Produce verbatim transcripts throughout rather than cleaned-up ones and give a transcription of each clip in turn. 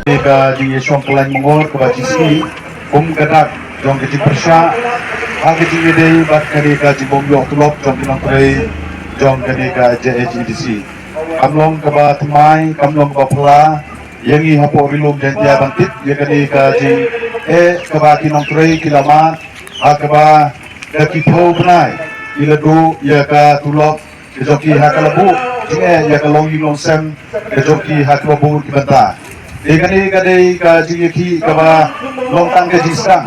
Ka jingïashong kyllaiñ mangor kaba jingsngi kum ka dak jong ka jingpyrshah ha ka jingïadei bad kane ka jingbym ïoh tulop jong ki nongtrei jong kane ka J H A D C. Kam long kaba thymmai, kam long kaba phylla ïa ngi hapoh Ri Lum Jaiñtia ban tip ïa kane ka jingeh kaba ki nongtrei ki la mad ha kaba da ki phew bnai ki la duh ïa ka tulop ka jong ki ha ka la buh jingeh ïa ka longïing longsem ka jong ki ha kaba bun ki bynta. Te kane ka dei ka jingïakhih kaba long tang ka jingsdang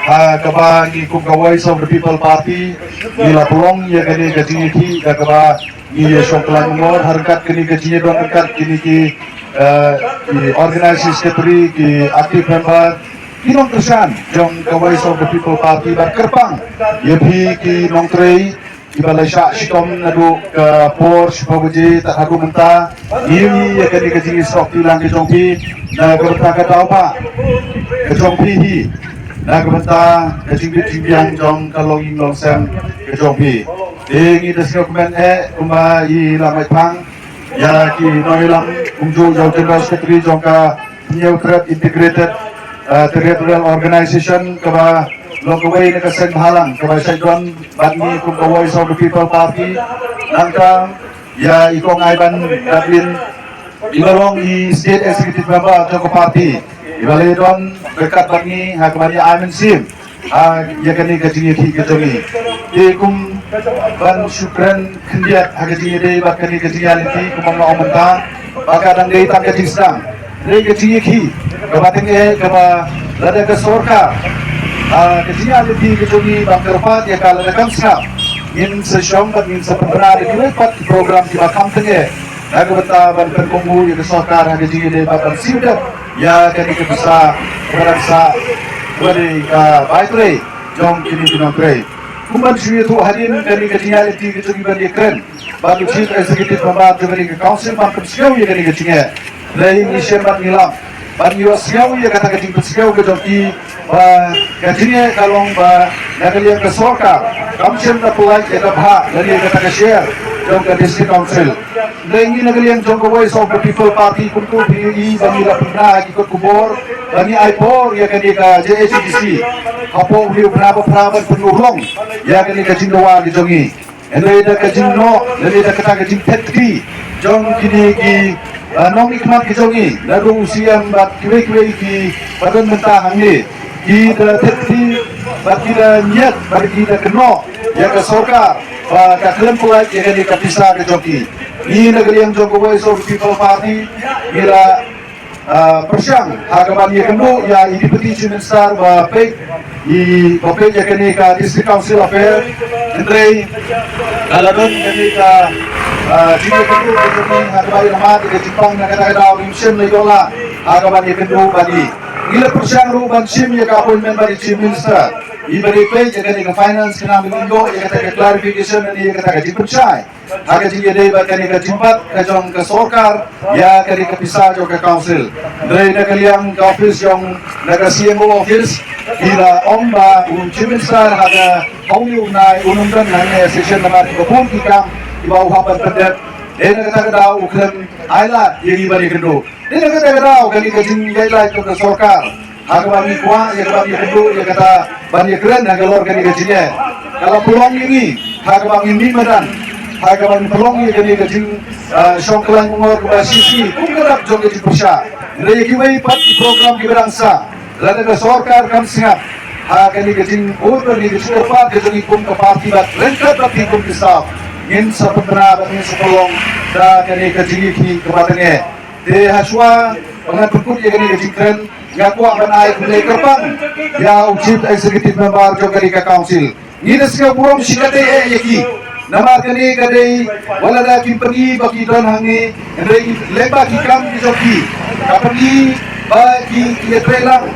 ha kaba ngi kum ka Voice of the People Party ngi la pynlong ïa kane ka jingïakhih da kaba ngi ïashong kyllaiñ mangor ha ryngkat kane ka jingïadon ryngkat kine ki, eh, ki organizing secretary, ki active member, ki nongkyrshan jong ka Voice of the People Party bad kyrpang ïa phi ki nongtrei kiba la shah shitom naduh ka por shiphew baje tad haduh mynta. Ngi ïa kane ka jingïasoh kti lang ka jong phi na ka bynta ka daw ba ka jong phi hi, na ka bynta ka jingbit jingbiang jong ka longïing longsem ka jong phi. Te ngi da sngewkmen eh kumba i la mai phang ïa ki nongïalam kumjuh ïa u General Secretary jong ka Hynñiewtrep Integrated, uh, Territorial Organization kaba long kawei na ka seng bhalang kaba shait don bad ngi kum ka Voice of the People Party. Nangta ïa i Kong Ivan Daplin iba long i State Executive Member jong ka party iba la don ryngkat bad ngi ha kaba ngi ai mynsiem ha ïa kane ka jingïakhih ka jong ngi. Te kum ban shu kren khyndiat ha ka jingïadei bad kane ka jingïalehti kumba nga ong mynta ba ka dang dei tang ka jingsdang. Dei ka jingïakhih kaba tyngeh kaba lada ka sorkar, ah, ka jingïalehti ka jong ngi ban kyrpad ïa ka lada kam sngap ngin sa shong bad ngin sa pynbna da kiwei pat ki program kiba kham tyngeh na ka bynta ban pynkohnguh ïa ka sorkar ha ka jingïadei bad ban siew dep ïa kane ka pisa kaba dang sah kaba dei ka bai trei jong kine ki nongtrei. Kum ban shu ïathuh hadien kane ka jingïalehti ka jong ngi ban ïakren bad u Chief Executive Member jong kane ka council ban pynsngew ïa kane ka jingeh. Hynrei ngi shem bad ngi lap bad ngi ïohsngew ïa kata ka jingpynsngew ka jong ki ba ka jingeh ka long ba na ka liang ka sorkar kam shym da pynlait ïa ka bhah lane ïa kata ka share jong ka District Council. Hynrei ngi na ka liang jong ka Voice of the People Party kumta phi ïohi ba ngi la pynbna ki kot khubor ba ngi ai por ïa kane ka J H A D C hapoh une u bnai ba phra ban pynurlong ïa kane ka jingdawa ka jong ngi. Hynrei da ka jingnoh lane da kata ka jingthet kti jong kine ki, ah, nongmihkhmat ki jong ngi naduh u C M bad kiwei kiwei kiba don mynta hangne, ki da thet kti bad ki da ñiad bad ki da kynnoh ïa ka sorkar ba ka khlem pynlait ïa kane ka pisa ka jong ki. Ngi na ka liang jong ka Voice of the People Party ngi la, ah, pyrshang ha kaban ïakynduh ïa i Deputy Chief Minister ba peit i ba peit ïa kane ka District Council Affair. Hynrei ka la don kane ka, ah, jingïakynduh ka jong ngi ha kaba i la mad ïa ka jingpang na kata ka daw ngim shym la ïoh lah ha kaban ïakynduh bad i. Ngi la pyrshang ruh ban shim ïa ka appointment bad i Chief Minister iba dei peit ïa kane ka finance khnang ba ngin ïoh ïa kata ka clarification ne ïa kata ka jingpynshai ha ka jingïadei bad kane ka jingbat ka jong ka sorkar ïa kane ka pisa jong ka council. Hynrei na ka liang ka office jong na ka C M O office ki la ong ba u Chief Minister ha ka hynñiew u bnai un ym don hangne session namar kiba bun ki kam kiba u hap ban pyndep. Te na kata ka daw u khlem ai lad ïa ngi ban ïakynduh. Te na kata ka daw kane ka jingïaid lait jong ka sorkar ha kaba ngi kwah ïa kaba ngi kynduh ïa kata ban ïakren ha ka lor kane ka jingeh ka la pynlong ïa ngi ha kaba ngi mih madan ha kaba ngi pynlong ïa kane ka jing, ah, shong kyllaiñ mangor kaba shisngi kum ka dak jong ka jingpyrshah. Hynrei ïa kiwei pat ki program kiba dang sah lada ka sorkar kam sngap ha kane ka jingkut bad kane ka jingkyrpad ka jong ngi kum ka party bad ryngkat bad ngi kum ki staff ngin sa pynbna bad ngin sa pynlong da kane ka jingïakhih kaba tyngeh. Te hashwa ba ngan pynkut ïa kane ka jingkren nga kwah ban ai khublei kyrpang ïa u Chief Executive Member jong kane ka council. Ngi da sngew burom shikatdei eh ïa ki namar kane ka dei wat lada kim pyni ba ki don hangne hynrei lyngba ki kam ki jong ki ka pyni ba ki ki ïatrei lang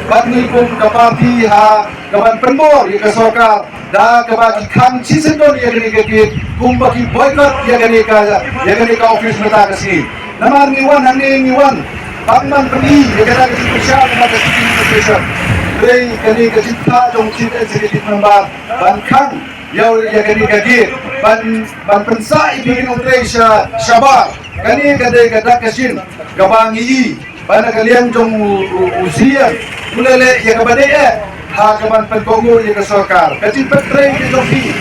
bad ngi kum ka party ha kaban pynbor ïa ka sorkar da kaba ki khang shisien don ïa kane ka gate kumba ki boycott ïa kane ka ïa kane ka office mynta ka sngi. Namar ngi wan hangne ngi wan tang ban pyni ïa kata ka jingpyrshah kaba ka City Administration. Hynrei kane ka jingpyrshah jong Chief Executive Member ban khang ïa ïa kane ka gate ban ban pynsah ïa ki nongtrei sha shabar. Kane ka dei ka dak ka shin kaba ngi i Ba na ka liang jong u, u, u siem u la leh ïa kaba dei eh ha ka ban pynkohnguh ïa ka sorkar. Ka jingpyntrei ka jong phi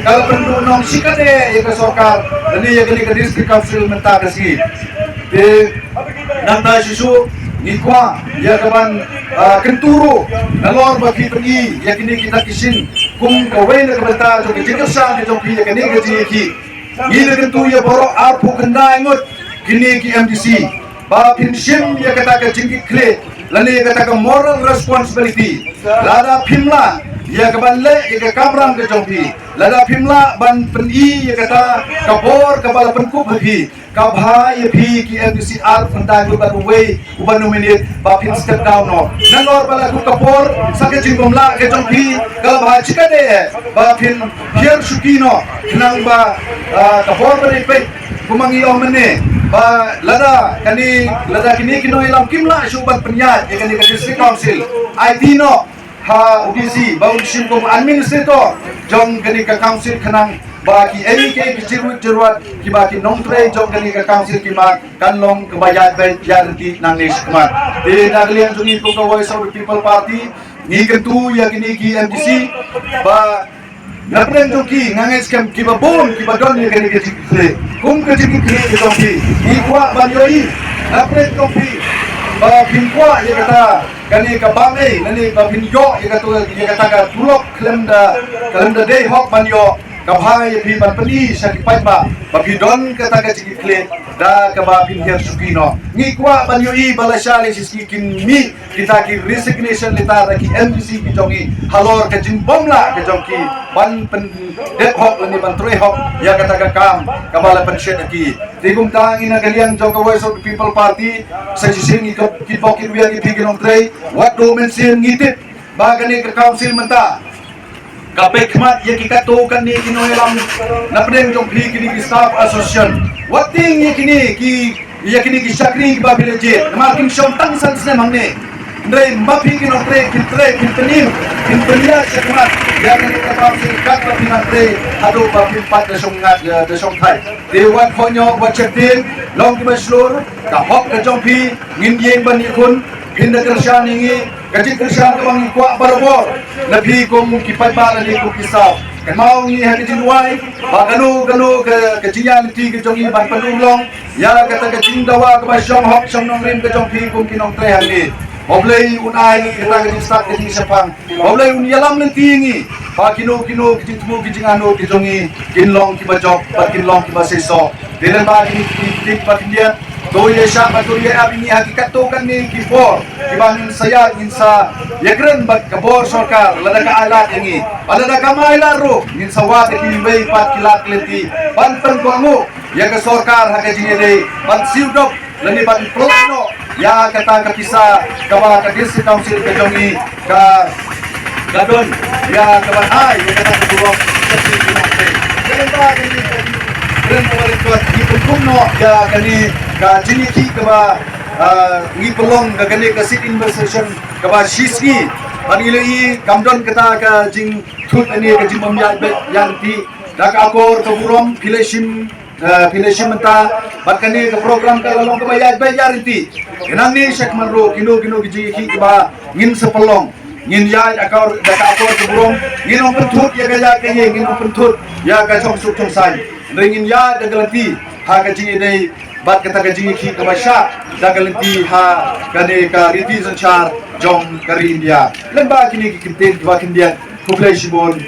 ka la pynduhnong shikatdei ïa ka sorkar lane ïa kane ka District Council mynta ka sngi. Te nangta shisha ngi kwah ïa ka ban, ah, kyntu ruh nalor ba phi pyni ïa kine kita ki shin kum kawei na ka bynta jong ka jingkyrshan ka jong phi ïa kane ka jingïakhih. Ngi da kyntu ïa baroh arphew khyndai ngut kine ki M D C ba phin shim ïa kata ka jingkitkhlieh lane ïa kata ka moral responsibility. Lada phim lah ïa ka ban leh ïa ka kamram ka jong phi, lada phim lah ban pyni ïa kata ka bor kaba la pynkup ha phi, ka bha ïa phi ki M D C arphew khyndai ngut bad uwei uba nominate ba phin step down noh. Nalor ba la kut ka por sa ka jingbymlah ka jong phi, ka la bha shikatdei eh ba phin hiar shuki noh khnang ba, ah, ka bor ba dei peit kum ma ngi ong mynne ba lada kane, lada kine ki nongïalam kim lah shuh ban pynïaid ïa kane ka District Council, aiti noh ha u D C ba un shim kum administrator jong kane ka council khnang ba kiei kiei ki jingruh jingruat kiba ki nongtrei jong kane ka council ki mad kan long kaba ïaid beit ïaid ryntih nangne shakhmat. Te na ka liang jong ngi kum ka Voice of the People Party ngi kyntu ïa kine ki M D C ba na pdeng jong ki nga ngeit skhem kiba bun kiba don ïa kane ka jingkitkhlieh kum ka jingkitkhlieh ka jong phi. Ngi kwah ban ïohi na pdeng jong phi ba phin kwah ïa kata kane ka bam ei lane ba phin ïoh ïa kata, ïa kata ka tulop khlem da, khlem da dei hok ban ïoh. Ka bha ïa phi ban pyni sha ki paidbah ba phi don kata ka jingkitkhlieh da kaba phin hiar shuki noh. Ngi kwah ban ïohi ba lashai lashisngi kin mih kita ki resignation letter da ki M D C ki jong ngi halor ka jingbymlah ka jong ki ban pyndep hok lane ban trei hok ïa kata ka kam kaba la pynshet ha ki. Te kumta ngi na ka liang jong ka Voice of the People Party sa shisien ngi kit bok kit wiar ïa phi ki nongtrei. Wat duh mynsiem, ngi tip ba kane ka council mynta ka peit khmat ïa ki katto katne ki nongïalam na pdeng jong phi kine ki staff association. Wat tieng ïa kine ki, ïa kine ki shakri kiba phi la jied namar kim shong tang san snem hangne. Hynrei ma phi ki nongtrei phin trei phin pynim phin pynïaid shakhmat ïa kane ka council katba phi nang trei haduh ba phin pat da shong ngat, da shong thait. Te wat khohñiuh wat sheptieng, long kiba shlur, ka hok ka jong phi ngin ïeng ban ïakhun. Phin da kyrshan ïa ngi, ka jingkyrshan kaba ngi kwah barabor na phi kum ki paidbah lane kum ki staff. Kynmaw ngi ha ka jingduwai ba kano kano ka, ka jingïaid lynti ka jong ngi ban pynurlong ïa kata ka jingdawa kaba shong hok shong nongrim ka jong phi kum ki nongtrei hangne. Ba U Blei un ai kata ka jingstad ka jingshemphang. Ba U Blei un ïalam lynti ïa ngi ba kino kino ki jingthmu ki jingangnud ki jong ngi kin long kiba jop bad kin long kiba seisoh. Te lyngba kine ki ktien kiba khyndiat, to ïa shah bad to ïa ap ïa ngi ha ki katto katne ki por kiba ngin sa ïaid, ngin sa ïakren bad ka bor sorkar lada ka ailad ïa ngi. Bad lada kam ailad ruh ngin sa wad ïa kiwei pat ki lad ki lynti ban pynkohnguh ïa ka sorkar ha ka jingïadei ban siew dop lane ban pynlait noh ïa kata ka pisa kaba ka District Council ka jong ngi ka, ka don ïa ka ban ai ïa kata ka burom. Ka jingïadei kaba lyngkot ngi pynkum noh ïa kane ka jingïakhih kaba, ah, ngi pynlong da kane ka sit-in session kaba shisngi. Bad ngi la ïohi kam don kata ka jingthut lane ka jingbym ïaid beit ïaid lynti. Da ka akor ka burom phi la shim, eh, phi la shim mynta bad kane ka program ka la long kaba ïaid beit ïaid lynti. Khnang ne shakhmat ruh kino kino ki jingïakhih kiba ngin sa pynlong ngin ïaid akor, da ka akor ka burom, ngin ym pynthut ïa ka ïaid ka ïeng, ngin ym pynthut ïa ka shongsuk shongsaiñ. Hynrei ngin ïaid da ka lynti ha ka jingïadei bad kata ka jingïakhih kaba shah da ka lynti ha kane ka riti synshar jong ka ri India. Lyngba kine ki kyntien kiba khyndiat, khublei shibun.